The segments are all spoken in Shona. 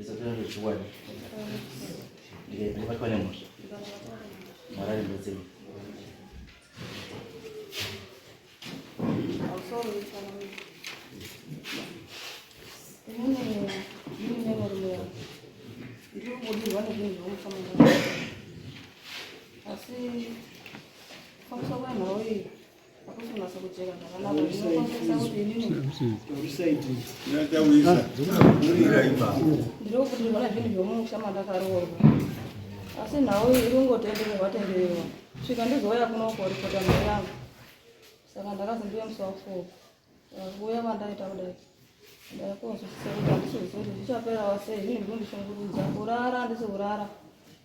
Ndisataura chokwadi. Ndikabatwa nemhosva. Mwari andibatsire. Inini ndine murume wangu. Ndiri kubudirwa nezvinhu zvomushama. Asi kufambiswa kwenhau iyi hakusi kunatsa kujeka zvakanaka. Zvinokonzeresa kuti inini ndiri kubudirwa nezvinhu zvomumusha mandakaroorwa. Asi nhau iyi iri kungotendererwa tendererwa. Svika ndizouya kuno koripota nhau yangu. Saka ndakazi ndiuye musi wa4. Kuuya kwandaita kudai ndakunzwisisa kuti handisi kuziva kuti zvichaperawo sei zvinhu zvinondishungurudza kurara handisi kurara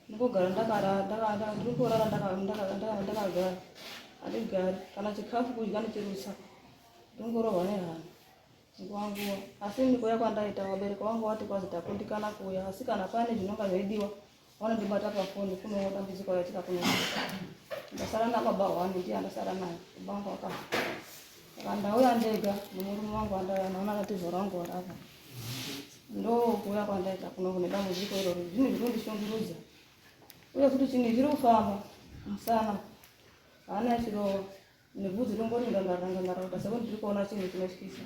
ndingogara ndakarara ndiri kurara ndakagara handigari kana chikafu kudya ndichirutsa ndingorohwa nehana nguva nguva asi ini kuuya kwandaita vabereki vangu vati kwazi takundikana kuuya asi kana pane zvinonga zvaidiwa Vanondibata pafoni kuno dambudziko raitika kuno. Ndasara nababa wani ndiye andasara naye. Baba wangu wakafa. Saka ndauya ndega nemurume wangu andauya naona akatizora wangu warapa. Ndokuuya kwandaita kuno kune dambudziko iroro. Zvinhu zviri kundishungurudza. Uye futi chinhu chiri kufamba musana. Haana chirova. Nebvudzi rongoti ngangara ngangara kuita sekuti ndiri kuona chinhu chinotyisa.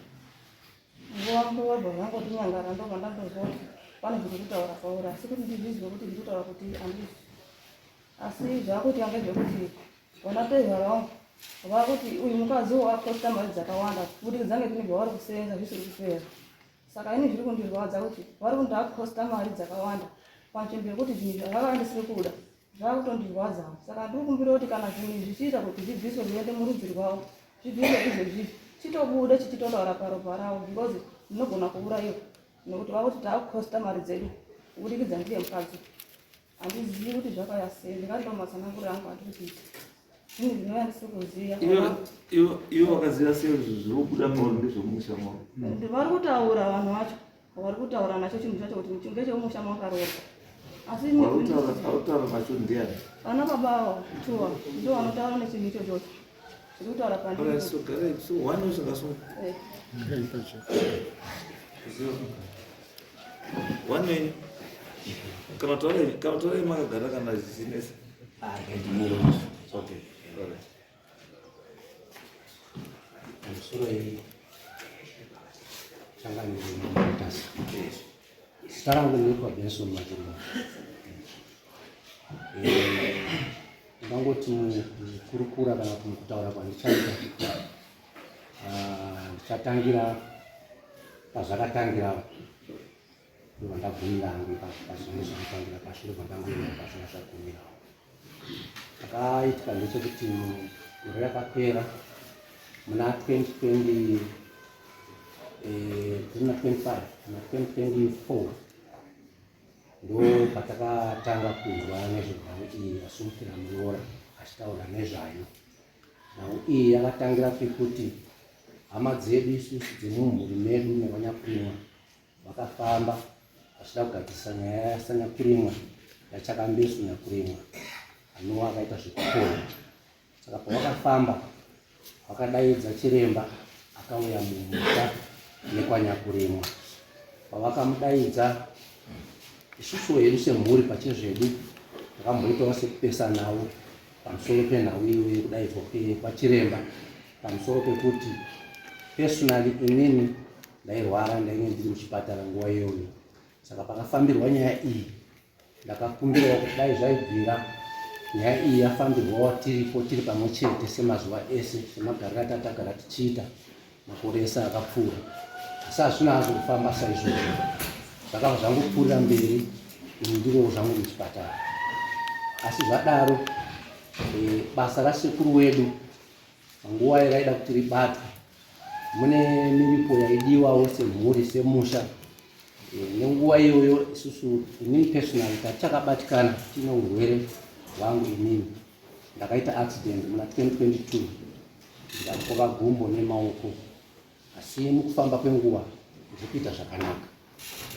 Nguva nguva bva zvangoti nyangara ndobva ndandozwa kuti pane zviri kutaura pauri asi kuti ndizvizwe kuti zviri kutaura kuti handizvi. Asi zvakuitika ngezvekuti vana tezvara vangu vakuti uyu mukadzi uyu wakosta mari dzakawanda kubudikidza ngezvinhu zvavari kusenza zvisiri kupera. Saka ini zviri kundirwadza kuti vari kundakosta mari dzakawanda panzvimbo yekuti zvinhu zvavanga ndisiri kuda Zvakutondirwadza saka ndiri kukumbira kuti kana zvinhu izvi zvichiita kuti zvibviswe zviende murudzi rwavo zvibviswe izvezvizvi chitobude chichitotaura paropa ravo because ndinogona kuurayiwa nekuti vakuti takukosta mari dzedu kubudikidza ndiye mukadzi handizivi kuti zvakaya sei ndingati ndomatsananguriro angu andiri kuita zvinhu zvinouya ndisiri kuziva iwe wakaziva sei kuti zviri kubuda pauri ndezvemumusha mavo vari kutaura vanhu vacho Vari kutaura nacho chinhu chacho kuti ngechemumusha makaroorwa. Asi varikutaura nacho ndiani? Vana baba avo tuwa ndo vanotaura nechinhu icho chocho. Zviri kutaura pandiri. So garai so one usingasunga. Eh. One wenyu. Kana taurai kana taurai makagara kana zvichinetsa. Ah, ndimiro. Okay. All right. Pamusoro iyi changamire Mutasa. Zita rangu ndinoitwa Benson Machirwa. Eh, ndangoti mukurukura kana kuti mukutaura kwandichaita ah, ndichatangira pazvakatangira ndobva ndagumira hangu ipapo pazvinenge zvakatangira pashi ndobva ndangumira pazvinga zvagumirawo Chakaitika ndechekuti gore rakapera muna 2020 eh, muna 25 muna 2024 ndo patakatanga kunzwa nezvenhau iyi yasumukira muroora achitaura nezvayo. Nhau iyi yakatangira pekuti hama dzedu isusu dzemumhuri medu nevanyakurimwa Vakafamba vachida kugadzirisa nyaya yaSanyakurimwa yaChakambesu Nyakurimwa anova akaita zvekupona. Saka pavakafamba vakadaidza chiremba akauya mumusha nekwaNyakurimwa. Pavakamudaidza isusuwo hedu semhuri pachezvedu takamboitawo sekupesanawo pamusoro penhau iyoyo yekudaidzwa kwachiremba pamusoro pekuti personally inini ndairwara ndainge ndiri muchipatara nguva iyoyo saka pakafambirwa nyaya iyi ndakakumbirawo kuti dai zvaibvira nyaya iyi yafambirwawo tiripo tiri pamwe chete semazuva ese semagariro atatagara tichiita makore ese akapfuura asi hazvina hazvo kufamba saizvozvo zvakabva zvangopfuurira mberi ini ndiriwo zvangu muchipatara asi zvadaro e, basa rasekuru wedu panguva yaraida kuti ribatwe mune miripo yaidiwawo semhuri semusha e, nenguva iyoyo isusu inini personally tatichakabatikana tiine urwere hwangu inini ndakaita accident muna 2022 ndikatyoka gumbo nemaoko asi mukufamba kwenguva ndiri kuita zvakanaka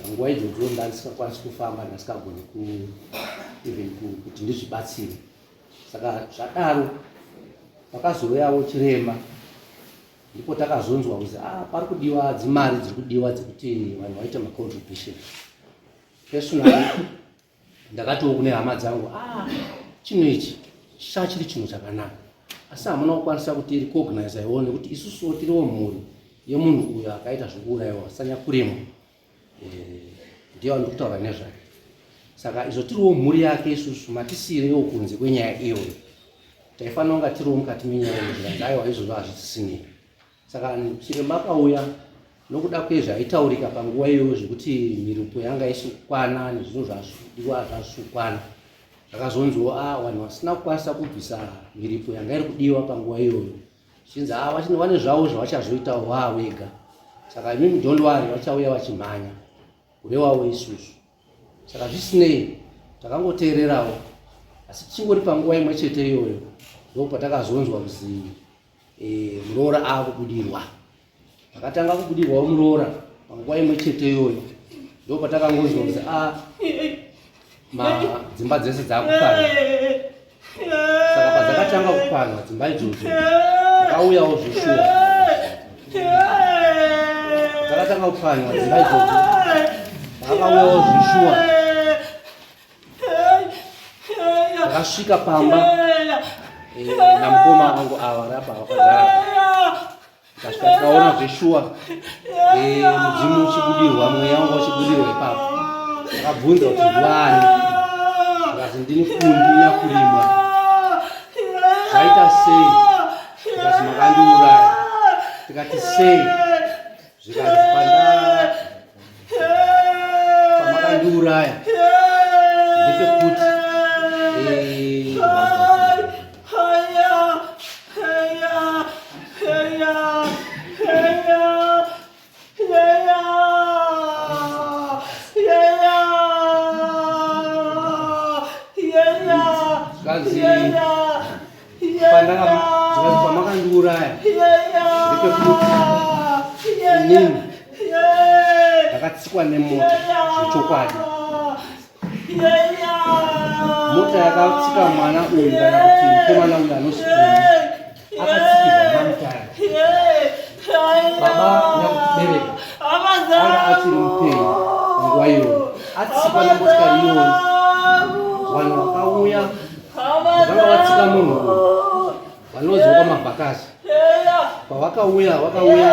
nguva idzodzo ndandisingakwanisi kufamba ndandisingagoni ku even kuti ndizvibatsire saka zvadaro pakazouyawo chirema ndipo takazonzwa kuzi ah, pari kudiwa dzimari dziri kudiwa dzekuti vanhu vaite macontribution. Personally ndakatiwo kune hama dzangu, ah, chinhu ichi chachiri chinhu chakanaka, asi hamuna kukwanisa kuti recognize iwo nekuti isusuwo tiriwo mhuri yemunhu uyo akaita zvekuurayiwa sanyakurimwa. Ndiye wandiri kutaura nezvake. Saka izvo tiriwo mhuri yake isusu, matisiirewo kunze kwenyaya iyoyo. Taifanira kunga tiriwo mukati menyaya iyo, zvikanzi aiwa, izvozvo hazvisisinei. Saka chiremba akauya nokuda kwezvaitaurika panguva iyoyo zvekuti miripo yanga isikukwana nezvinhu zvazvidiwa zvazvikukwana, zvakazonziwo a vanhu vasina kukwanisa kubvisa miripo yanga iri kudiwa panguva iyoyo, zvichinzi a vane zvavo zvavachazoitawo vaa wega. Saka imimi don't worry, vachauya vachimhanya kurewawo isusu. Saka zvisinei, takangoteererawo, asi tichingori panguva imwe chete iyoyo ndopatakazonzwa kuzi muroora akubudirwa. Akatanga kubudirwawo muroora panguva imwe chete iyoyo, ndopatakangonzwa kuzi a dzimba dzese dzakupana. Saka padzakatanga kupanwa dzimba idzodzo, dzakauyawo zveshuwa. Dzakatanga kupanywa dzimba idzodzo, dzakauyawo zveshuwa. Takasvika pamba namukoma wangu ava rapa vakagara, tikasvika tikaona zveshuwa mudzimu uchibudirwa, mweya wanga uchibudirwa ipapo. Takabvunza kuti ndiwani, tikazi ndini Kundi Nyakurimwa. Zvaita sei? Tikazi makandiuraya. Tikati sei? Zvikanzi panda pamakandiuraya ndepekuti zvikanzi pamakandiuraya ndepekuti inini ndakatsikwa nemota zvechokwadi. Mota yakatsika mwana uyu, kana kuti mukomana uyu anozi Kundi, akatsikirwa namutaya. Baba nyakubereka anga achiri mupenyu panguva iyoyo, atsikwa nemotikari iyoyo. Vanhu vakauya vanga vatsika munhu uyu vanoziva kwamabhakasi. Pavakauya, vakauya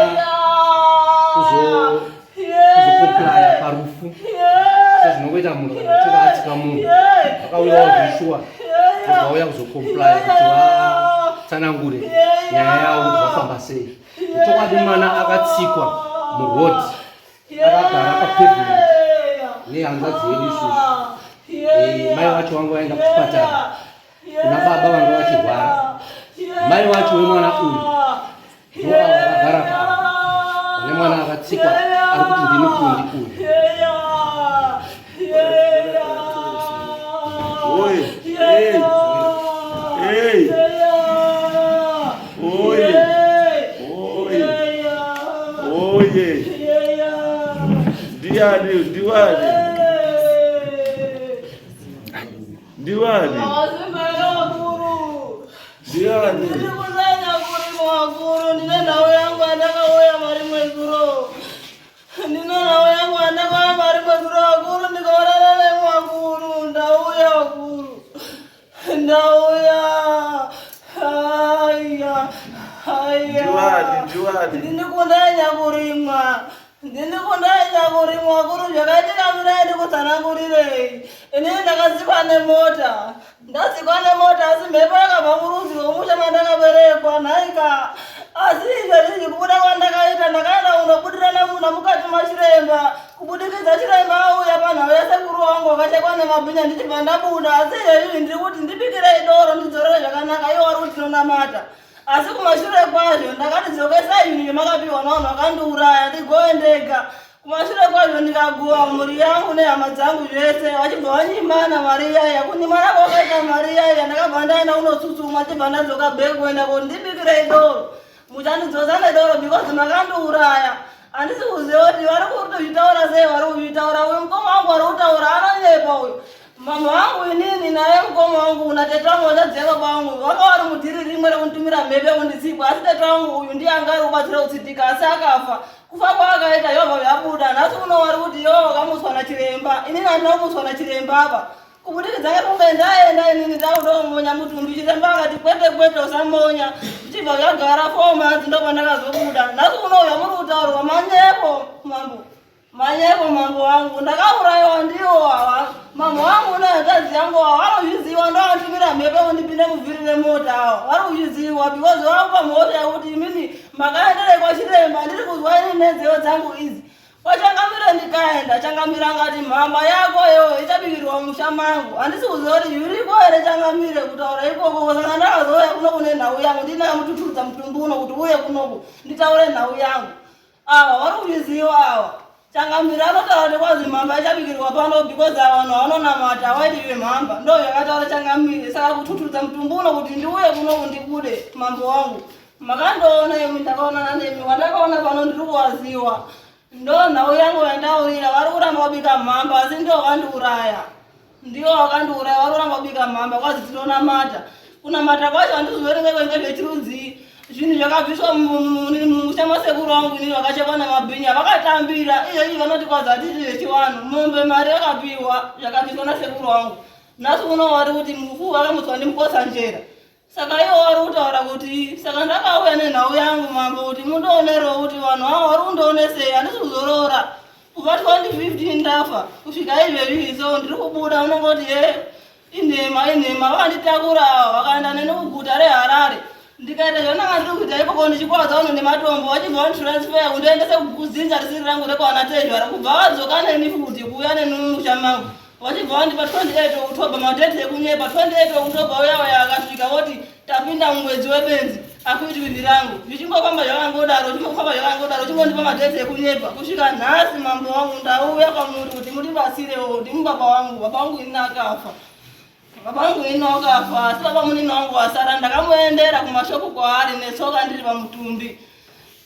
kuzokomplaya parufu sezvinongoita munhu kana achinge atsika munhu. Vakauyawo zvishuwa, vauya kuzokomplaya kuti vatsanangure nyaya yavo kuti zvafamba sei. Chokwadi mwana akatsikwa muroad akagara papavement nehanzvadzi yedu isusu. Mai vacho vanga vaenda kuchipatara kuna baba vanga vachirwara. Mai vacho wemwana uyu ndo ava vakagara paa vane mwana akatsikwa ari kuti ndini Kundi uyu. Oi, ei, ei, oi, oi, oye, ndiani, ndiwani, ndiwani, ndiani? Ndiri ndine nhau yangu yandakauya marimwe zuro. Ndine nhau yangu yandakauya marimwe zuro, vakuru, ndikaonana nemwakuru. Ndauya, vakuru, ndauya. Aya, aya. Ndiwani, ndiwani? Ndini Kundai Nyakurimwa, ndini Kundai Nyakurimwa, vakuru. Zvakaitika, mirai ndikutsanangurirei. Inini ndakatsikwa nemota, ndatsikwa nemota, asi mhepo yakabva murudzi rwomusha mandakaberekwa nhaika. Asi izvezvizvi kubuda kwandakaita, ndakaenda kunobudira namukati machiremba. Kubudikidza chiremba auya panhau yasekuru wangu wakachekwa nemabhinya, ndichibva ndabuda. Asi izvezvizvi ndiri kuti ndibikirei doro ndidzorere zvakanaka. Iwo wari kuti tinonamata, asi kumashure kwazvo ndakati dzokesai zvinhu zvamakapiwa navanhu vakandiuraya, ndigove ndega. Kumashure kwazvo ndikaguwa mhuri yangu nehama dzangu zvese, vachibva vanyimana mari iyaiya. Kunyimana kwakaita mari iyaiya, ndakabva ndaenda kunotsutsumwa, chibva ndadzoka back kuenda kuti ndibikirei doro. Muchandidzosa nedoro because makandiuraya. Handisi kuziva kuti vari kutozvitaura sei. Vari kuzvitaura, uyu mukoma wangu vari kutaura anonyepa uyu. Mama wangu inini naye mukoma wangu natete wangu, vachadziya baba vangu, vanga vari mudhiri rimwe rekunditumira mhepo yekunditsikwa. Asi tete wangu uyu ndiye anga ari kubatsira kutsitika, asi akafa. Kufa kwaakaita yobva yabuda. Nhasi uno wari kuti yo wakamutswa nachiremba. Inini handina kumutswa nachiremba apa. Kubudikidza ngekunge ndaenda inini ndakutomonya mutumbi, chiremba akati kwete kwete usamonya. Zvichibva zvagara 4 months ndopandakazobuda. Nhasi uno yamuri kutaurwa manyepo mambo. Manyepo mambo wangu, ndakaurayiwa ndiwo awa. Mambo wangu nehanzvadzi yangu awa vanozviziva, ndovanditumira mhepo kundipinde muvhiri remota awa. Vari kuzviziva because vakupa mhosva yekuti imimi makaenderei kwachiremba, ndiri kuzwa ini nenzeve dzangu idzi. Kwachangamire ndikaenda, changamire angati mhamba yako iyoyo ichabikirwa mumusha mangu. Handisi kuziva kuti zviriko here changamire kutaura ikoko. Saka ndakazouya kuno kune nhau yangu, ndinakamututudza mutumbi uno kuti uye kunoku nditaure nhau yangu. Ava vari kuzviziva ava. Changamire anotaura kuti kwazi mhamba ichabikirwa pano because ava vanhu vanonamata havaiti vemhamba. Ndo zvakataura changamire. Saka kututudza mutumbi uno kuti ndiuye kunoku ndibude mambo wangu. Makandoona imi ndakaonana nemi wandakaona pano ndiri kuwaziwa. Ndo nhau yangu yandaurira vari kuramba kubika mhamba asi ndo vandiuraya. Ndiwo wakandiuraya vari kuramba kubika mhamba kwazi tinonamata. Kunamata kwacho handizoverenge kwenge zvechirudzii. Zvinhu zvakabviswa mumusha masekuru wangu inini vakachekwa nemabhinya vakatambira izvezvi vanoti kwazi hatiti zvechivanhu mombe mari yakapiwa zvakabviswa nasekuru wangu. Nhasi uno vari kuti mufu vakamutswa ndimukotsanjera. Saka ivo vari kutaura kuti saka ndakauya nenhau yangu mambo kuti mundionerewo kuti vanhu ava vari kundionesei handisi kuzoroora kubva 2015 ndafa kusvika izvezvi so ndiri kubuda unongoti ye inhema inhema vakanditakura ava vakaenda neni kuguta reHarare ndikaita zvandanga ndiri kuita ikoko ndichikwadza vanhu nematombo vachibva vanditransfer kundiendese kudzinza risiri rangu rekwana tezvara kubva vadzoka neni futi kuuya neni mumusha mangu vachibva vandipa 28 October madate ekunyepa 28 October uya uya akasvika voti tapinda mumwedzi webenzi akuitwi zvirango zvichingofamba zvakangodaro zvichingofamba zvakangodaro chingondipa madate ekunyepa kusvika nhasi mambo wangu ndauya kwamuri kuti mundibatsirewo ndimi baba wangu baba wangu ini akafa baba wangu ini wakafa asi baba munini wangu wasara ndakamuendera kumashoko kwaari netsoka ndiri pamutumbi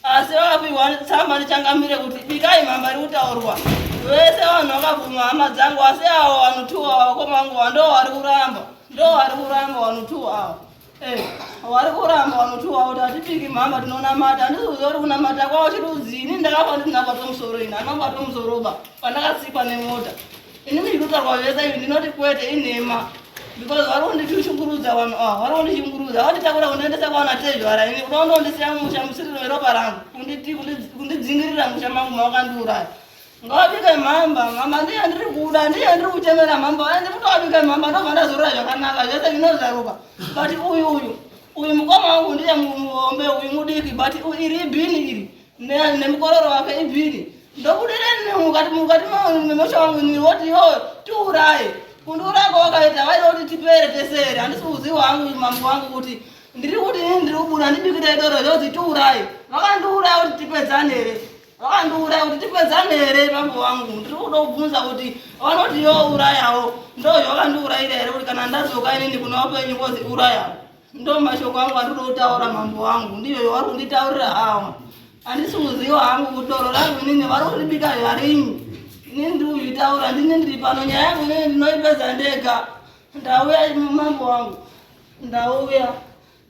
asi vakapiwa tsamba ndichangamire kuti bikai mhamba iri kutaurwa vese vanhu vakabvuma hama dzangu asi avo vanhu two ava vakoma vangu ndo vari kuramba ndo vari kuramba vanhu two ava vari kuramba vanhu two avo kuti hatibiki mhamba tinonamata handisi kuziva kuti kunamata kwavo chirudzii ini ndakafa ndisina musoro ini handina musoro ba pandakatsikwa nemota ini ndikutaurwa zvese izvi ndinoti kwete inhema because vari kundishungurudza vanhu ava vari kundishungurudza vanditakura kundiendesa kwana tezvara ini kuda kundondisiya musha musiriro weropa rangu kundidzingirira musha mangu mavakandiuraya ngavabike mhamba mhamba ndiye ndiri kuda ndiye ndiri kuchemera mhamba ende kutowabika mhamba ndobva ndazorora zvakanaka zvese zvinozaruka but uyu uyu uyu mukoma wangu ndiye muhombe uyu mudiki but iri ibhini iri nemukororo wake ibhini ndobudireni mukati mukati memusha wangu ini woti yo tiuraye kundiuraya kwawakaita vaida kuti tipere tesere handisi kuziva hangu mambo wangu kuti ndiri kuti ini ndiri kubuda ndibikire doro zvozi tiuraye vakandiuraya kuti tipedzane here vakandiuraya kuti tipedzane here mambo wangu ndiri kuda kubvunza kuti vanoti yo urayawo ndo zvavandiurayira here kuti kana ndadzoka inini kuna wapenyu kozi urayawo ndo mashoko angu andiri kutaura mambo wangu ndizvo zvavari kunditaurira ava handisi kuziva hangu kuti doro rangu inini vari kundibika zvarini inini ndiri kuzvitaura ndini ndiri pano nyaya yangu inini ndinoipedza ndega ndauya mambo wangu ndauya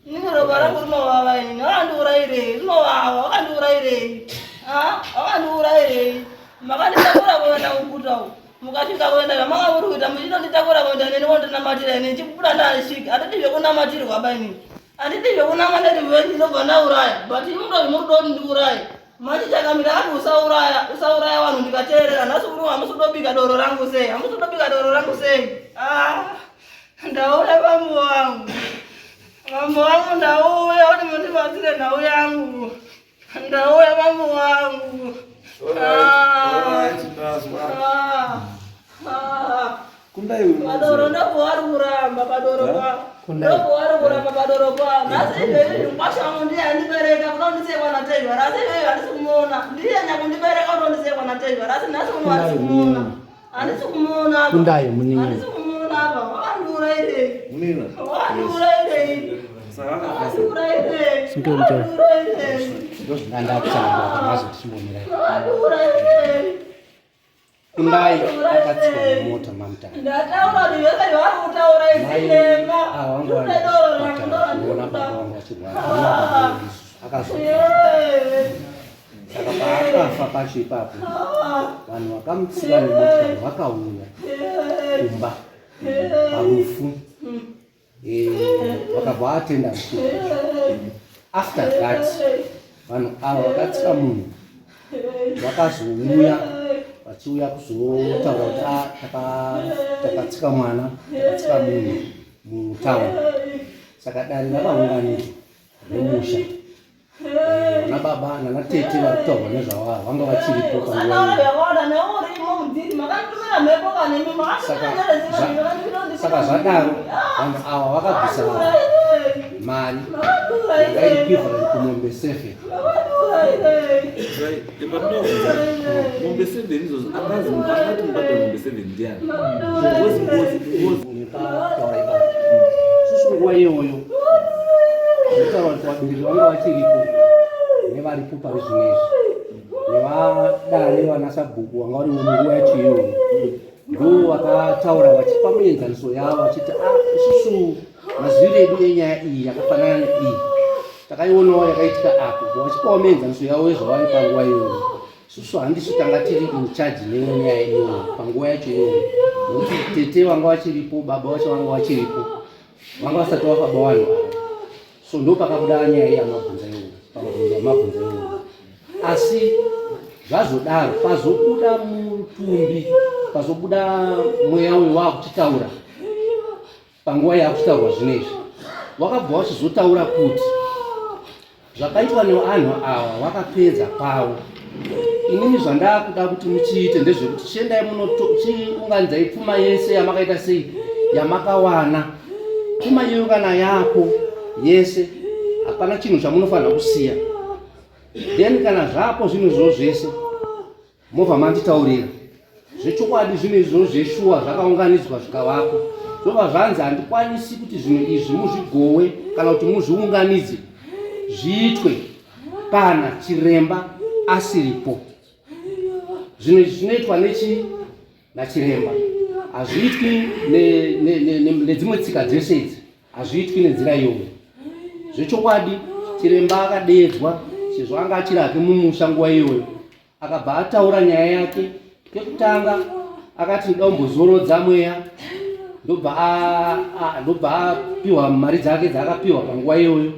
inini ropa rangu rinovava inini vakandiurayirei rinovava vakandiurayirei vakandiurayirei makanditakura kuenda kuguta uku mukasvika kuenda zvamanga muri kuita muchitonditakura kuenda neni wondinamatira inini chibuda ndasvika handidi zvekunamatirwa ba inini handidi zvekunamatirwa ndinobva ndauraya but imundo muri kuda kuti ndiuraye machichakamira ati usauraya usauraya vanhu ndikateerera nhasi uno hamusi kudobika doro rangu sei hamusi kudobika doro rangu sei ah, ndauya mambo wangu mambo wangu ndauya kuti mundibatsire nhau yangu ndauya mambo wangu Alright, ndazwa. Ah, ah. Kundai uyu padoro ndopo vari kuramba padoro pa Kundai. ndopo vari kuramba padoro pa nhasi izvezvi mukwasha wangu ndiye andibereka kuda kundisiya natezvara asi izvezvi handisi kumuona ndiye nyakundibereka kuda kundisiya natezvara asi nhasi uno handisi Kundai kumuona munini. handisi kumuona apa. Kundai munini. handisi kumuona apa wakandiurayirei Munina. wakandiurayirei Saka akafa. wakandiurayirei Sinke mutoro. wakandiurayirei Ndozvandakutanga mazotimbomira. wakandiurayirei Kundai akatsikwa nemota mamutanga. ndataura kuti zvese zvavari kutaura izinhema Ava vangu vari kuchipatara kuona baba vangu vachirwara. Kuona baba vangu isusu. Akazofa. Saka paakafa pacho ipapo, vanhu vakamutsiva nemotikari vakauya kumba parufu, vakabva vatenda rufu. After that, vanhu ava vakatsika munhu vakazouya vachiuya kuzotaura kuti ah, takatsika mwana, takatsika munhu mutauni. Saka dare rakaunganidzwa remusha, vana baba nana tete vari kutaurwa nezvavo vanga vachiripo panguva. Saka zvadaro, vanhu ava vakabvisa mari yanga iri equivalent kumombe 7. Mombe 7 izvozvo, angazi angati mubhadhara mombe 7 ndiani? Ngozi, ngozi, ngozi. Nepataura ipapo, isusu nguva iyoyo kutaura kuti vabereki vanga vachiripo nevaripo pari zvino izvi, nevadare, vanasabhuku vanga varimo munguva yacho iyoyo, ndo vakataura vachipa muenzaniso yavo vachiti, ah, isusu maziviro edu enyaya iyi yakafanana neiyi takaionawo yakaitika apo. Vachipawo muenzaniso yavo yezvavari panguva iyoyo. Isusu handisu tanga tiri in charge nenyaya iyoyo panguva yacho iyoyo, nokuti tete vanga vachiripo, baba vacho vanga vachiripo, vanga vasati vafaba vanhu ava. So ndo pakabuda nyaya yamabvunza iyoyo, pamabvunza mabvunza iyoyo. Asi zvazodaro, pazobuda mutumbi, pazobuda mweya uyu waakuchitaura panguva yaakutaurwa zvino izvi, wakabva wachizotaura kuti zvakaitwa nevanhu ava vakapedza pavo. Inini zvandakuda kuti muchiite ndezvekuti chiendai munochiunganidzai pfuma yese yamakaita sei, yamakawana. Pfuma iyoyo kana yako yese, hapana chinhu chamunofanira kusiya. Then kana zvapo zvinhu izvozvo zvese, mobva manditaurira zvechokwadi. Zvinhu izvozvo zveshuwa zvakaunganidzwa zvikavapo, zvobva zvanzi handikwanisi kuti zvinhu izvi muzvigowe kana kuti muzviunganidze zviitwe kana chiremba asiripo. Zvinhu izvi zvinoitwa nechi nachiremba, hazviitwi nedzimwe tsika dzese idzi, hazviitwi nenzira iyoyo. Zvechokwadi chiremba akadeedzwa, sezvo anga achiri hake mumusha nguva iyoyo, akabva ataura nyaya yake. Kekutanga akati ndoda kumbozorodza mweya, ndobva apiwa mari dzake dzaakapiwa panguva iyoyo.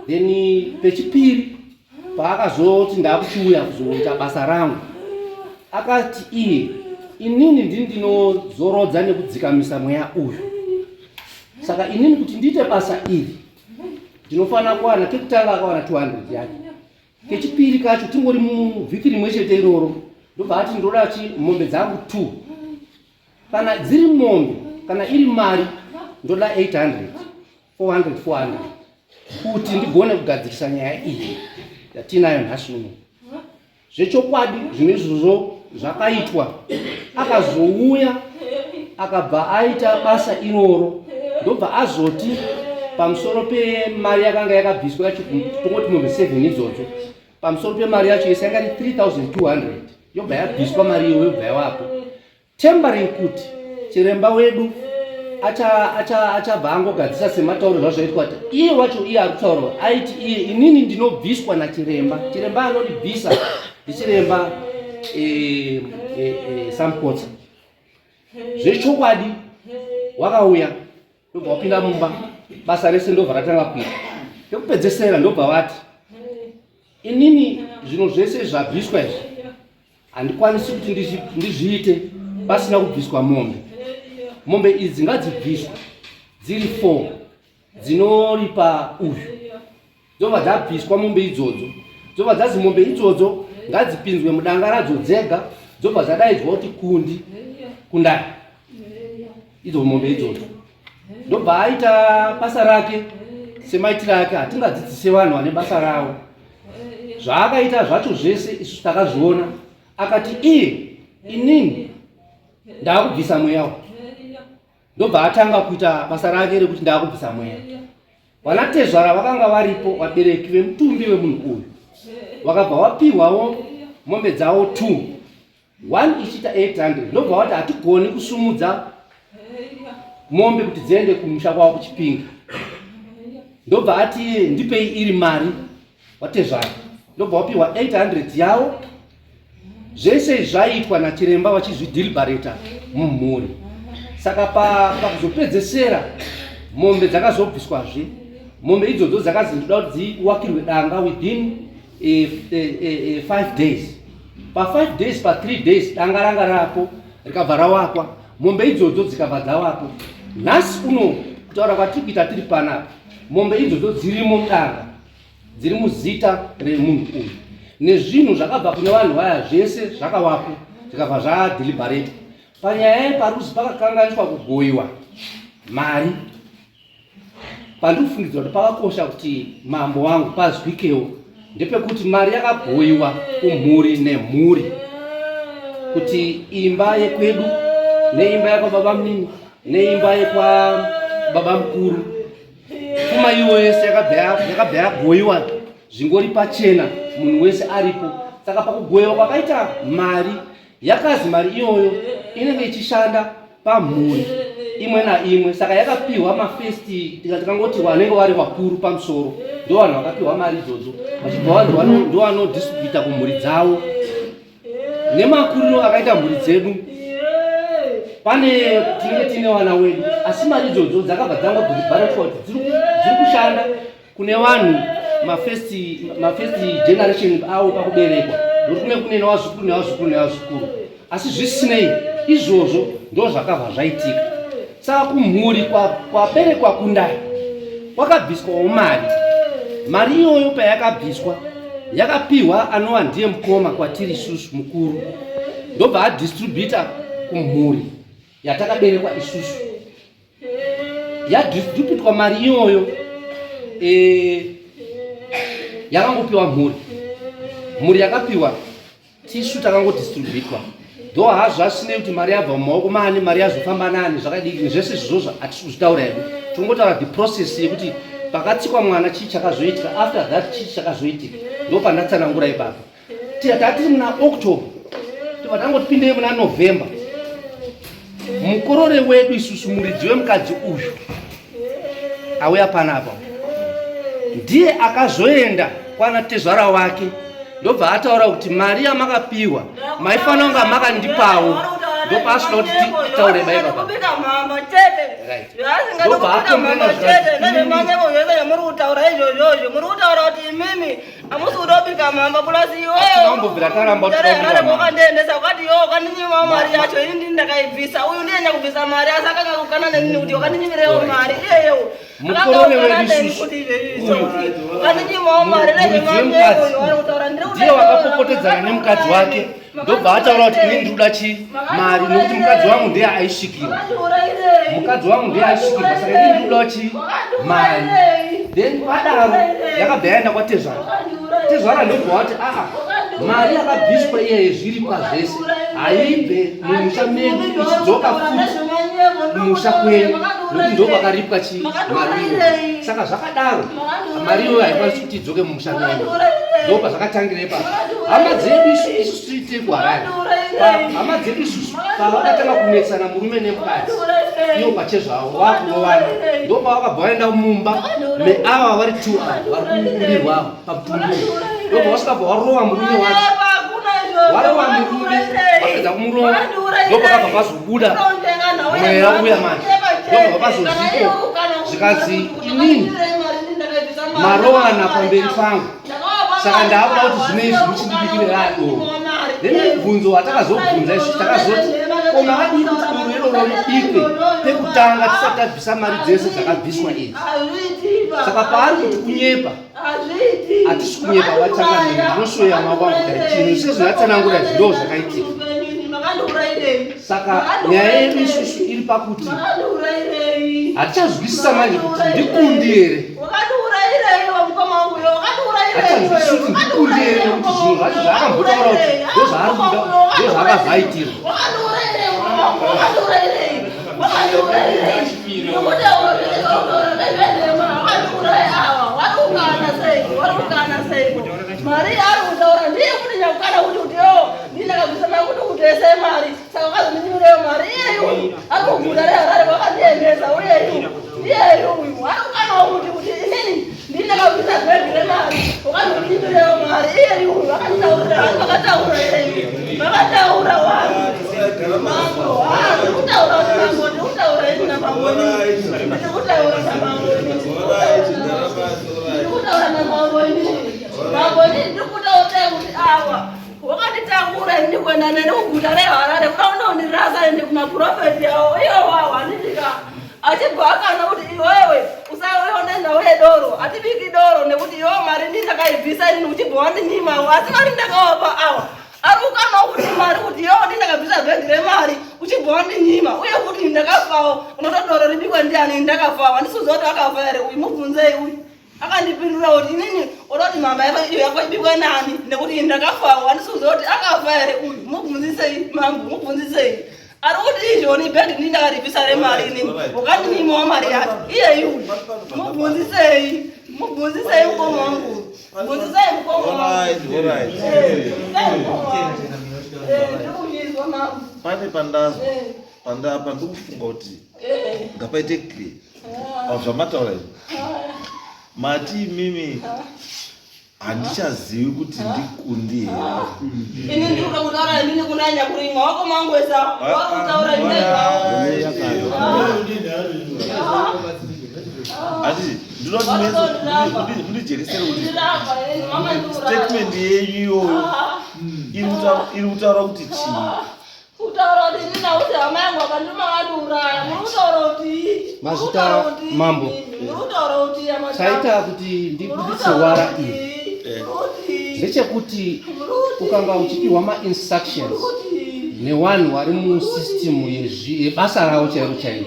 Then pechipiri paakazoti ndakuchiuya kuzoita basa rangu, akati iye, inini ndini ndinozorodza nekudzikamisa mweya uyu. Saka inini kuti ndiite basa iri ndinofanira kuwana. Kekutanga akawana 200 yake. Kechipiri kacho, tingori muvhiki rimwe chete iroro, ndobva ati ndoda chi mombe dzangu 2, kana dziri mombe, kana iri mari ndoda 800, 400, 400, kuti ndigone kugadzirisa nyaya iyi yatinayo nhasi uno. Zvechokwadi zvinhu izvozvo zvakaitwa. Akazouya akabva aita basa iroro, ndobva azoti pamusoro pemari yakanga yakabviswa yacho, tongoti mombe 7 idzodzo, pamusoro pemari yacho yese yanga iri 3200, yobva yabviswa mari iyoyo, yobva yavapo tempering kuti chiremba wedu achabva angogadzisa sematauro zvazvaitwa kuti iye wacho, iye ari kutaura aiti iye, inini ndinobviswa nachiremba, chiremba anondibvisa ndichiremba Samukotsa. Zvechokwadi wakauya, ndobva wapinda mumba, basa rese ndobva ratanga kuita. Pekupedzesera ndobva vati, inini zvinhu zvese zvabviswa izvi handikwanisi kuti ndizviite pasina kubviswa mombe. Mombe idzi ngadzibviswe dziri 4 dzinoripa uyu. Dzobva dzabviswa mombe idzodzo, dzobva dzazi mombe idzodzo ngadzipinzwe mudanga radzo dzega, dzobva dzadaidzwa kuti kundi kundai idzo mombe idzodzo. Ndobva aita basa rake semaitiro ake. Hatingadzidzise vanhu vane basa ravo. Zvaakaita zvacho zvese isu takazviona. Akati iye, inini ndaakubvisa mweya, ndobva atanga kuita basa rake rekuti ndaakubvisa mweya. Vanatezvara vakanga varipo, vabereki vemutumbi wemunhu uyu, vakabva vapiwawo mombe dzavo 2, 1 ichiita 800. Ndobva vati hatigoni kusumudza mombe kuti dziende kumusha kwavo kuChipinga. Ndobva ati ndipei iri mari, watezvara. Ndobva wapiwa 800 yawo. Zvese izvi zvaiitwa nachiremba vachizvidhilibareta mumhuri. Saka pakuzopedzesera mombe dzakazobviswazve. Mombe idzodzo dzakazi ndoda kuti dziwakirwe danga within 5 days. Pa 5 days, pa 3 days danga ranga rapo rikabva rawakwa, mombe idzodzo dzikabva dzawapo. Nhasi uno kutaura kwatiri kuita tiri panapa, mombe idzodzo dzirimo mudanga, dziri muzita remunhu uyu, nezvinhu zvakabva kune vanhu vaya zvese zvakawapo zvikabva zvadeliberate. Panyaya yeparuzi pakakanganiswa kugoyiwa mari. Pandiri kufungidzira kuti pakakosha kuti mambo wangu pazwikewo ndepekuti mari yakagoyiwa kumhuri nemhuri, kuti imba yekwedu neimba yekwababa munini neimba yekwababa mukuru, pfuma iyoyo yese yakabva yagoyiwa zvingori pachena, munhu wese aripo. Saka pakugoyiwa kwakaita mari, yakazi mari iyoyo inenge ichishanda pamhuri imwe naimwe. Saka yakapiwa mafirst, tikangoti vanenge vari vakuru pamusoro ndo vanhu vakapiwa mari idzodzo, vachibva vanhu ndo vanodistributa kumhuri dzavo. Nemakuriro akaita mhuri dzedu, pane tinenge tiine vana wedu, asi mari idzodzo dzakabva dzangodhilibharetwa kuti dziri kushanda kune vanhu mafirst generation avo pakuberekwa, nokuti kune kune nevazukuru nevazukuru nevazukuru. Asi zvisinei izvozvo ndo zvakabva zvaitika. Saka kumhuri kwaberekwa Kundai kwakabviswawo mari. Mari iyoyo payakabviswa yakapiwa anova ndiye mukoma kwatiri isusu mukuru, ndobva adistributa kumhuri yatakaberekwa isusu. Yadistributwa mari iyoyo yakangopiwa mhuri, mhuri yakapiwa tisu takangodistributwa. Though hazvo asinei kuti mari yabva mumaoko maani, mari yazofamba nani, zvakadii, zvese izvozvo hatisi kuzvitaura hedu. Tinongotaura the process yekuti pakatsikwa mwana chii chakazoitika, after that chii chakazoitika, ndo pandatsanangura ipapo. Tatiri muna October, tobva tangotipindei muna November. Mukorore wedu isusu, muridzi wemukadzi uyu auya panapa, ndiye akazoenda kwana tezvara wake, ndobva ataura kuti mari yamakapiwa maifanira kunga makandipawo. Ndopaasvika kuti titaure bai baba. Ndobva akomana muri kutaura izvozvozvo, muri kutaura kuti imimi hamusi kudobika mhamba plus iwewe taramba wakandiendesa ukati iwe wakandinyima mari yacho, ini ndini ndakaibvisa. Uyu ndiye nyakubvisa mari, asi akanga kukana nenini kuti wakandinyimireo mari iyeyewo. Mukorore wedu isusu ndiye wakapopotedzana nemukadzi wake, ndobva ataura kuti ini ndikuda chi mari, nokuti mukadzi wangu ndiye aisvikirwa, mukadzi wangu ndiye aisvikirwa, saka ini ndikuda chi mari. Then padaro yakabva yaenda kwatezvara. Tezvara ndobva wati aa, mari yakabviswa iyeye zviri pazvese haibve mumusha medu ichidzoka futi mumusha kwenyu, nokuti ndo kwakaripwa chi mari iyoyo. Saka zvakadaro mari iyoyo haikwanisi kuti idzoke mumusha menyu. Ndo pazvakatangira ipapo. Hama dzedu isusu tiri kuHarare, hama dzedu isusu pavakatanga kunetsana murume nemukadzi ivo pachezvavo vakurovana, ndo pavakabva vaenda mumba meava vari two ava vari kubudirwa pamutumbi, ndobva vasvika bva varova murume wacho. Varova murume, vapedza kumurova, ndopakabva pazobuda mweya uya manje, ndobva pazozviko zvikanzi inini marovana pamberi pangu, saka ndaakuda kuti zvino izvi muchindibikire radoro. Then mubvunzo watakazobvunza izvi, takazoti ko makadii kuti doro iroro ribikwe pekutanga tisati tabvisa mari dzese dzakabviswa idzi? Saka paari kuti kunyepa, hatisi kunyepa vachangamiri. Ndinoshoya maoko angu kudai, chinhu sezvinatsanangura izvi ndo zvakaitika. Saka nyaya yedu isusu iri pakuti hatichazwisisa manje kuti ndikundi here, hatichazwisisi kuti ndikundi here, nekuti zvinhu zvacho zvaakambotaura kuti ndozvaari kuda ndozvaakazaitirwa. Mari yaari kutaura ndiye kuti nyakukana kuti kuti yo ndinakabvisa mari kuti kutese mari, saka wakazondinyireyo mari. Iyeyu ari kuguta reHarare wakandiendesa, uyeyu ndiyeyu uyu ari kukanawo kuti kuti inini ndinakabvisa bhegi remari. Wakandipindirewo mari iye uyu akanditaurira vakataura iye vakataura wangu mambo ndiri kutaura kuti mambo ndiri kutaura ini namambo ndiri kutaura namambo ndiri kutaura namambo ini mambo ini ndiri kutaura kuti awa wakanditangura ini kuenda neni kuguta reHarare kuda unondirasa ini kumapurofeti awo iwo wawo handitika achibva akana kuti iwewe usaione nhau yedoro hatibiki doro nekuti iwewe mari ndi ndakaibvisa ini uchibva wandinyima asi mari ndakawapa awa ari kukanawo kuti mari kuti iwewe ndi ndakabvisa bhegi remari uchibva wandinyima uye kuti ndakafawo unoto doro ribikwe ndiani ndakafawo handisiuziva kuti akafa here uyu mubvunzei uyu akandipindura kuti inini uda kuti mhamba iyo yako ibikwe nani nekuti ini ndakafawo handisiuziva kuti akafa here uyu mubvunzisei mambo mubvunzisei ari kuti izvoni bhegi ndi ndakaribvisa remari inini wakandinyimawo mari yacho iyeyi uyu mubvunzisei mubvunzisei mukoma wangu bvunzisei mukoma wangu bvunzisei mukoma wangu ndikuzvizwa mambo Pane pandazwa pandapa ndikufunga kuti ngapaite clear pazvamataura izvi. Mati imimi handichazivi kuti ndikundi here. Ini ndiri kuda kutaura inini kunanya kurimwa wako mangu wesa wari kutaura Ati ndinoti mundijeresere kuti statement yenyu iyoyo iri kutaura kuti chii. Kutaura kuti inini auti hama yangu akandima vandiuraya muri kutaura kuti Mazita mambo. Muri kutaura kuti Chaita kuti ndibuditse wara iri ndechekuti ukanga uchipiwa mainstructions nevanhu vari musystem yebasa ravo chairo chairo,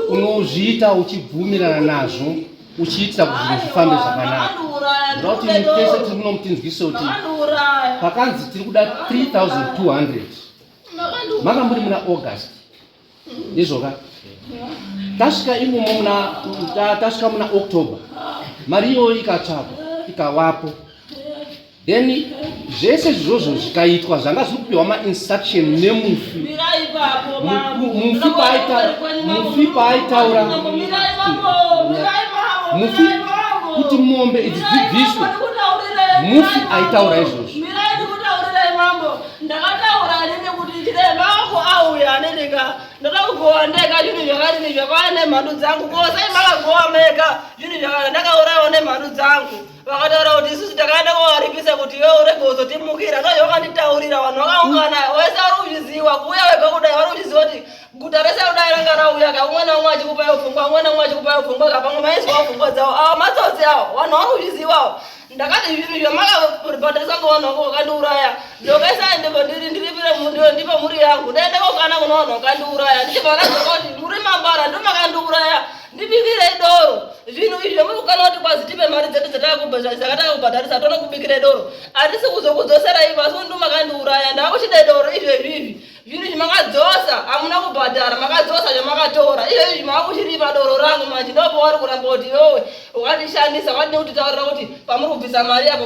unozviita uchibvumirana nazvo, uchiitira kuti zvinhu zvifambe zvakanaka. Ndoda kuti tese tiri muno mutinzwise kuti pakanzi tiri kuda 3200 manga muri muna August, ndizvoka? Tasvika imomo muna tasvika muna October, mari iyoyo ikatsvakwa ikawapo, then zvese izvozvo zvikaitwa zvanga zviri kupiwa mainstruction nemufi. Mufi paaitaura mufi kuti mombe idzi dzibviswe, mufi aitaura izvozvo. Mirai ndikutaurirai mambo. Ndakataura nini kuti chiremba wangu auya nenika ndoda kugowa ndega zvinhu zvakadini zvakauya nemhandu dzangu kosai makagowa mega zvinhu zvakada ndakaurayiwa nemhandu dzangu. Vakataura kuti isusu takaenda kovaripisa kuti iwe urege kuzotimukira. Ndozvavakanditaurira. Vanhu vakaungana wese vari kuzviziva kuuya wega kudai vari kuzviziva kuti guta rese kudai ranga rauya ka umwe naumwe achikupai pfungwa, umwe naumwe achikupai pfungwa ka pamwe maiswawo pfungwa dzavo ava matsotsi avo vanhu vari kuzvizivawo. Ndakati zvinhu zvamakabhadharisa ngevanhu vangu vakandiuraya dzokeisai ndiri ndiripire ndipe mhuri yangu ndaenda kokana kuna vanhu vakandiuraya ndichibva ndadzoka kuti muri mambara ndomakandiuraya ndibikirei doro. Zvinhu izvi zvamuri kukana kuti kwazi tipe mari dzedu dzakataka kubhadharisa tonokubikirei doro handisi kuzokudzoserai pasi ndomakandiuraya ndakuchide doro izvezvi izvi zvinhu izvi makadzosa hamuna kubhadhara makadzosa zvamakatora izvezvi makuchiripa doro rangu manje ndopavari kuramba kuti iwewe wakandishandisa wakadini kutitaurira kuti pamuri kubvisa mari apo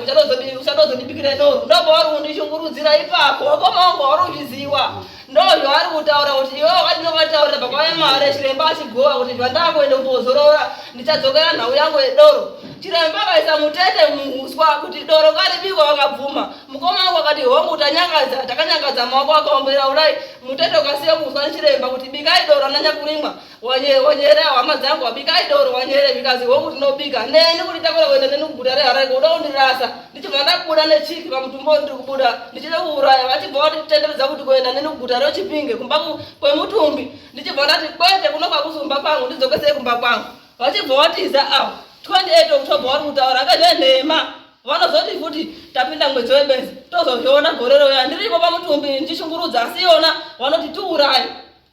uchatozondibikira doro ndopavari kundishungurudzira ipapo wakoma wangu wauri kuzviziwa ndozvavari kutaura kuti iwewe wakadini wakataurira pakauya mari chiremba achigowa kuti zvandakuenda kutozorora ndichadzokera nhau yangu yedoro. Chiremba akaisa mutete muuswa kuti doro ngaribikwa vakabvuma. Mukoma wangu akati hongu tanyangadza takanyangadza maoko akaombera kudai mutete ukasiya muuswa nechiremba kuti bikai doro ananyakurimwa wanyere hama dzangu wabikai doro wanyere zvikazi hongu tinobika neni kuti takura kuenda neni kuguta reHarare kuda kundirasa ndichibva ndabuda nechiki pamutumbo ndiri kubuda ndichida kuuraya vachibva vatitenderedza kuti kuenda neni kuguta reChipinge kumba kwemutumbi ndichibva ndati kwete kuno kwakusumba kwangu ndidzokesei kumba kwangu vachibva vatiza avo 28 October vari kutaura akazvenhema vanozoti futi tapinda mwedzi webenzi tozozviona gore reuya ndiripo pamutumbi ndichishungurudza asi iona vanoti tiurai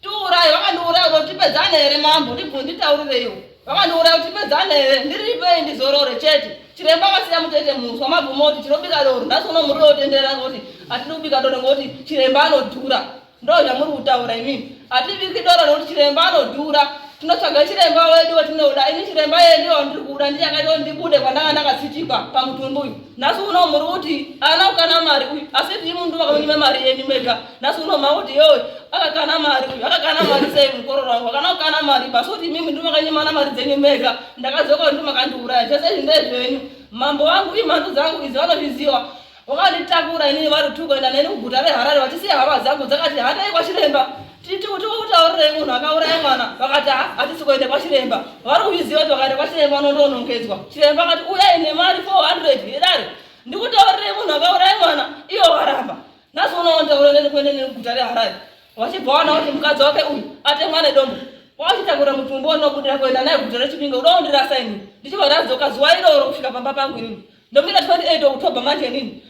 tiurai vakandiuraya kuti tipedzane here mambo nditaurireiwo vakandiuraya kuti tipedzane here ndiripei ndizorore chete. Chiremba akasiya mutete muswa mabvumo kuti tinobika doro nhasi uno muri otendera kuti hatidi kubika doro ngokuti chiremba anodhura ndo zvamuri kutaura imimi hatibiki doro nekuti chiremba anodhura tinotsvaga chiremba wedu watinoda ini chiremba yeye ndiwo ndiri kuda ndiye akaita kuti ndibude kwandanga ndakatsitikwa pamutumbi uyu. Nhasi uno muri kuti haana kukana mari uyu asi ndii mundu vakamunyima mari yenyu mega. Nhasi uno makuti yowe akakana mari uyu akakana mari sei mukororo wangu akana kukana mari basi kuti imimi ndimakanyimana mari dzenyu mega ndakadzoka kuti ndimakandiuraya zvese izvi ndezvenyu. Mambo wangu, imhandu dzangu idzi vanozviziva. Wakanditakura inini vari two kuenda neni kuguta reHarare vachisiya hama dzangu dzakati handei kwachiremba tikutaurirei munhu akauraya mwana vakati ha hatisi kuenda kwachiremba vari kuzviziva kuti vakaenda kwachiremba vanondonongedzwa chiremba akati uyai nemari 400 yedare ndikutaurirei munhu akauraya mwana ivo varamba nhasi unoontaura neni kuenda neni kuguta reHarare vachibva wana kuti mukadzi wake uyu atemwa nedombo wachitakura mutumbi wanobudira kuenda naye guta reChipinge uda kundirasa inini ndichibva ndadzoka zuva iroro kusvika pamba pangu inini ndomira 28 October manje inini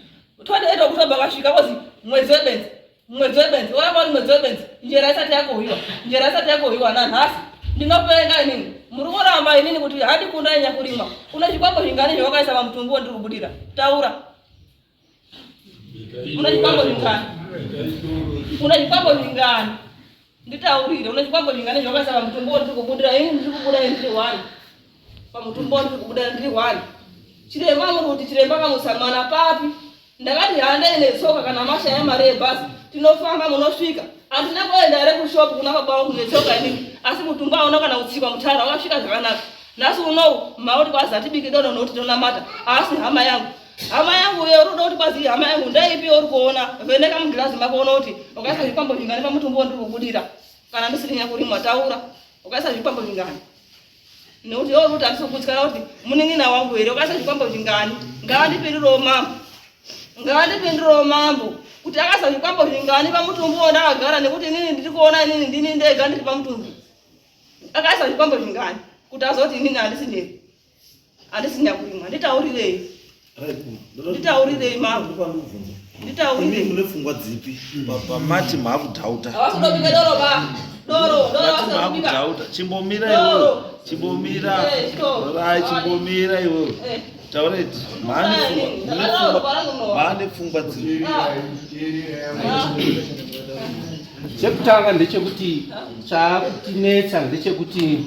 28 October kasvika kozi mwedzi webenzi mwedzi webenzi waramba uri mwedzi webenzi njera isati yakohwiwa njera isati yakohwiwa nanhasi ndinopenga inini muri kuramba inini kuti handikundai nyakurima une zvikwambo zvingani zvawakaisa pamutumbi wandiri kubudira taura une zvikwambo zvingani une zvikwambo zvingani nditaurire une zvikwambo zvingani zvawakaisa pamutumbi wandiri kubudira ini ndiri kubuda ini ndiri one pamutumbi wandiri kubuda ndiri one chiremba muri kuti chiremba kamusa mwana papi ndakati handei netsoka kana mashaya mari yebhasi tinofamba munosvika handina kuenda here kushopu kuna baba vangu netsoka inini asi mutumbi hauna kana kutsikwa mutara wakasvika zvakanaka nhasi unou mauti kwazi hatibiki dono nokuti tonamata haasi hama yangu hama yangu uyo uri kuda kuti kwazi hama yangu ndaipi uri kuona vheneka mugirazi mako uona kuti ukaisa zvikwambo zvingani pamutumbi wandiri kubudira kana ndisiri nyakurimwa taura ukaisa zvikwambo zvingani nekuti iwe uri kuti handisi kukutyana kuti munin'ina wangu here ukaisa zvikwambo zvingani ngaandipindirewo mambo ngaandipindirewo mambo kuti akaisa zvikwambo zvingani pamutumbi wandakagara nekuti inini ndiri kuona inini ndini ndega ndiri pamutumbi akaisa zvikwambo zvingani kuti azoti inini handisi ndega handisi nyakurimwa nditaurirei nditaurirei mambo nditaurirei mune pfungwa dzipi pamati maakudhauta havasi kudobika doro ba doro doro mati havasi kudobika maakudhauta chimbomira Doro. iwewe chimbomira Eh, chito. rai chimbomira iwewe Eh. taureti maane Ndakataura parangu maane pfungwa dzipi Chekutanga ndechekuti chaakutinetsa ndechekuti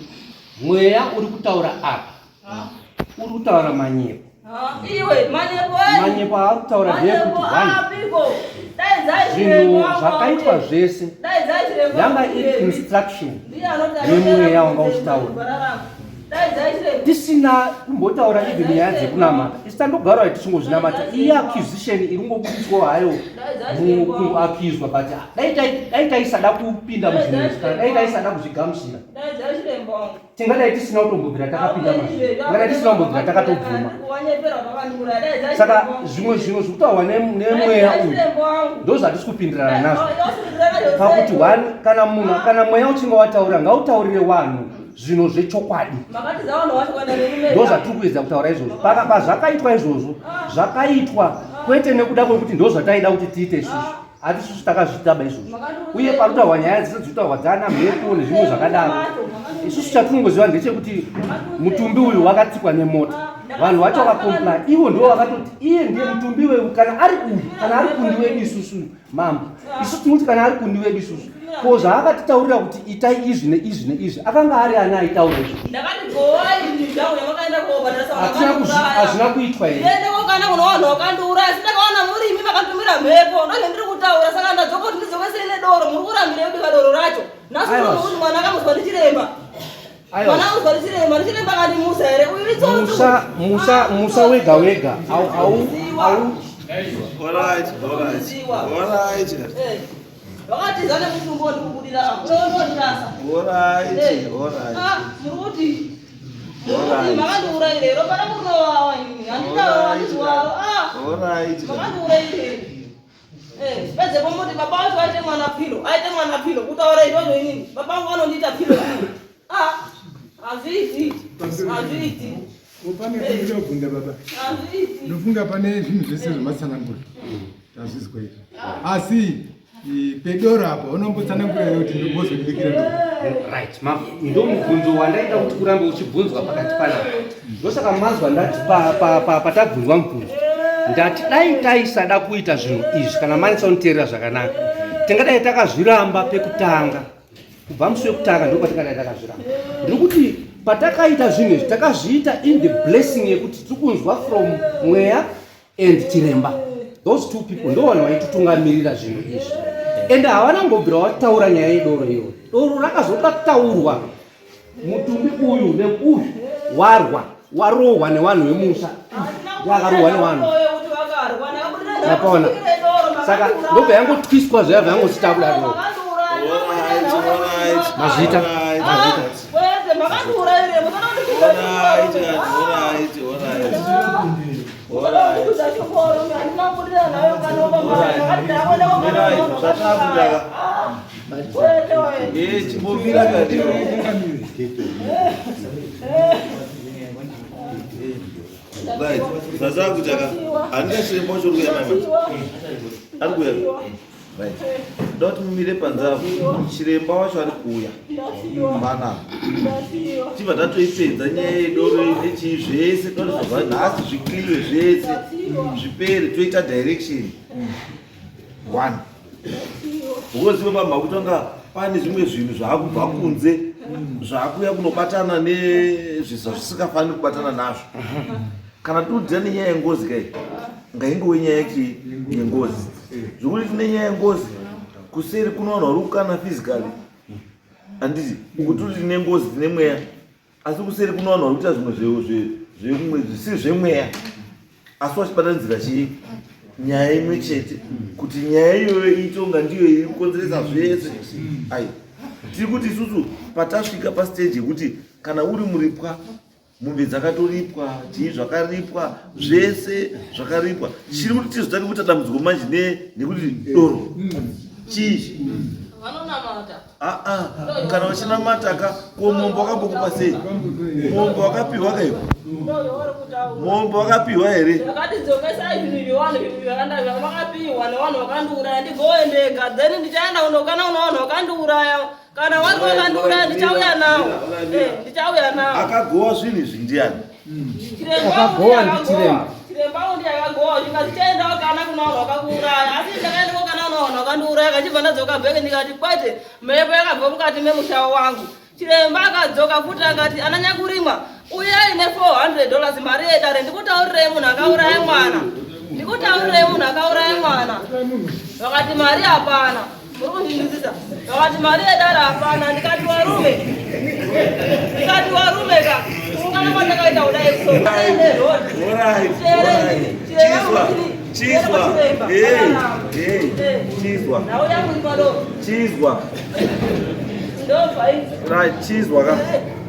mweya uri kutaura apa uri kutaura manyepo. Iwe manyepo enyu. Manyepo aari kutaura ndeyekuti Manyepo one apiko. Daidzai zvinhu chiremba zvakaitwa wangu. zvese Daidzai chiremba yanga wangu. iri instruction Ndiye anoti yemweya wanga uchitaura. Daidzai chiremba. Tisina kumbotaura even nyaya dzekunamata isu tandogarawo tichingozvinamata iyi accusation iri kungobudiswawo hayo kuakizwa but dai taisada kupinda muzvinhu izvi kana dai taisada kuzvigamuchira Daidzai chiremba wangu. tingadai tisina kutombobvira takapinda mazviri tingadai tisina kumbobvira takatobvuma Wanyepera vakandiuraya. Daidzai saka chiremba wangu. zvimwe zvinhu zviri kutaurwa nemweya Daidzai uyu chiremba wangu. ndo zvatisi kupindirana nazvo Daidzai pakuti one kana munhu kana mweya uchinge wataura ngautaurire vanhu zvinhu zvechokwadi Makatiza vanhu vacho kuenda nerume. ndo zvatiri kuedza kutaura izvozvo paka pazvakaitwa izvozvo zvakaitwa kwete nekuda kwekuti ndo zvataida kuti tiite isusu hati isusu takazvitaba izvozvo uye parikutaurwa nyaya dzese dzikutaurwa dzana mhepo nezvimwe zvakadaro isusu chatinongoziva ndechekuti mutumbi uyu wakatsikwa nemota vanhu vacho vakakomplain ivo ndo vakatoti iye ndiye mutumbi wedu kana ari uyu kana ari kundi wedu isusu mambo isusu tinoti kana ari kundi wedu isusu ko zvaakatitaurira kuti itai izvi neizvi neizvi akanga ari ani aitaura izvozvo Ndakati gowai zvinhu zvangu yamakaenda kobhadharisa Hatina hazvina kuitwa here Ndiende kokana kuna vanhu vakandiuraya asi ndakaona muri imi makatumira mhepo ndozvandiri kutaura saka ndadzoka kuti ndidzokesei nedoro muri kurambira kubika doro racho nhasi Aiwa. uno kuti mwana akamuswa ndichiremba Aiwa. mwana akamuswa ndichiremba ndichiremba akandimusa here uyu itsotsi musa musa musa wega wega au au au Alright, alright. Alright. Eh, vakatiza nemutumbo wandikubudira apa ndondirasa Alright, alright. muri kuti muri kuti makandiurayire ropa rangu rinowawa inini handitaura handizwaro ah Alright. makandiurayire pedzepo muti baba vacho aite mwana pilo aite mwana pilo kutaura izvozvo inini baba vangu vanondiita pilo inini ah hazviiti hazviiti Pane ndinobvunza baba, hazviiti ndofunga pane zvinhu zvese zvamatsanangura tazvizwa izvi, asi pedoro apa unombotsanangura here kuti ndimbozondibikira doro? Right ndo mubvunzo wandaida kuti urambe uchibvunzwa pakati panapa ndosaka manzwa ndati patabvunzwa mubvunzo ndati dai taisada kuita zvinhu izvi kana manisaunoteerera zvakanaka tingadai takazviramba pekutanga kubva musi wekutanga ndo patingadai takazviramba ndiri kuti patakaita zvinhu izvi takazviita in the blessing yekuti tiri kunzwa from mweya and chiremba those two people ndo vanhu vaititungamirira zvinhu izvi ende havana kumbobvira vataura nyaya yedoro iyoyo doro rakazoda kutaurwa mutumbi uyu neuyu warwa warohwa nevanhu vemusha Handina Yakarohwa nevanhu. Mapona. Saka ndobva yangotwiswa zvayabva yangosita kudaro. Mazvita. Mazvita. Chimbomira kati. Right. Zvazakuita ka. Handina chiremba wacho uri kuuya mai manje. Ari kuuya. Right. Ndoda kuti mumire panze apo. Chiremba wacho ari kuuya. Panapa. Tibva tatoipedza nyaya yedoro nechii zvese toda kuti zvabva nhasi zvikliwe zvese zvipere toita direction. One. Because iwe pamha kutanga pane zvimwe zvinhu zvaakubva kunze zvaakuya kunobatana nezvisa zvisikafaniri kubatana nazvo. Kana todya nenyaya yengozi kai ngaingowe nyaya yechii yengozi. Zvekuti tine nyaya yengozi kuseri kuno vanhu vari kukana physically handiti uku toti tine ngozi tine mweya asi kuseri kuno vanhu vari kuita zvimwe zvemwe zvisiri zvemweya asi vachibatanidzira chii nyaya imwe chete kuti nyaya iyoyo iitonga ndiyo iri kukonzeresa zvese ai tiri kuti isusu patasvika pastage yekuti kana uri muripwa mombe dzakatoripwa chii zvakaripwa zvese zvakaripwa chiri kuti tizotange kuita dambudziko manje nekuti doro chii aa kana uchinamata ka ko mombe wakambokupa sei mombe wakapiwa ka iwe mombe wakapiwa here ndakatidzokesai zvinhu izvi vanhu zvinhu zvavakapiwa nevanhu vakandiuraya ndigoendega then ndichaenda kunokana kuna vanhu vakandiuraya kana wari vakandiuraya ndichauya nawo eh, ndichauya nawo akagowa zvinhu izvi ndiani Akagowa ndiChiremba. Chiremba undi akagowa zvikati chaendawo kana kuna vanhu vakakuuraya asi ndakaendawo kana kuna vanhu vakandiuraya kachibva ndadzoka bheke ndikati kwete mhepo yakabva mukati memusha wangu chiremba akadzoka futi akati ana nyakurimwa uyai ne 400 dollars mari yedare ndikutaurirei munhu akauraya mwana ndikutaurirei munhu akauraya mwana vakati mari hapana muri kuzvinzwisisa vakati mari yedare hapana ndikati varume ndikati varume ka kuungana kwatakaita kudai so Chizwa, chizwa, nhau yangu iri padoko chizwa, ndobva right, chizwa ka,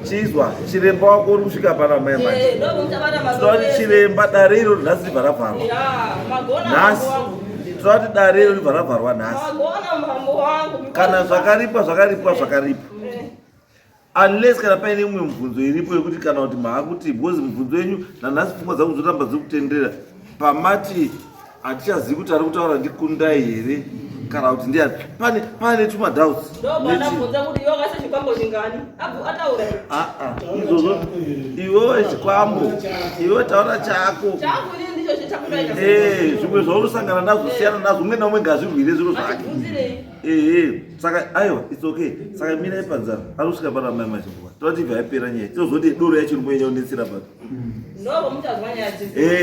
chizwa, chiremba wako uri kusvika pana mai manje. ndomuchabata Tinoda kuti chiremba dare iro nhasi ribva ravharwa. magona Nhasi, tinoda kuti dare iro ribva ravharwa nhasi. magona mambo wangu Kana zvakaripwa zvakaripwa zvakaripwa. Unless kana paine imwe mibvunzo iripo yekuti kana kuti maakuti because mibvunzo yenyu nanhasi pfungwa dzangu dzoramba dziri kutenderera pamati hatichazivi kuti ari kutaura ndikundai here kana kuti ndiani pane pane tumadoubts ndobva kuti iwe wakaisa chikwambo chingani abvu ataura izvozvo iwewe chikwambo iwewe taura chako changu ini ndicho chakudaita Eh, zvimwe zvaunosangana nazvo siyana nazvo umwe naumwe ngazvirwire zviro zvake achibvunzirei ehe saka aiwa its okay saka mirai panzara ari kusvika pana mai machimbuka toti ibva yapera nyaya tozoti doro yacho iri kunyanya kunetsera pano ndobva muchazwa nyaya dzese Eh.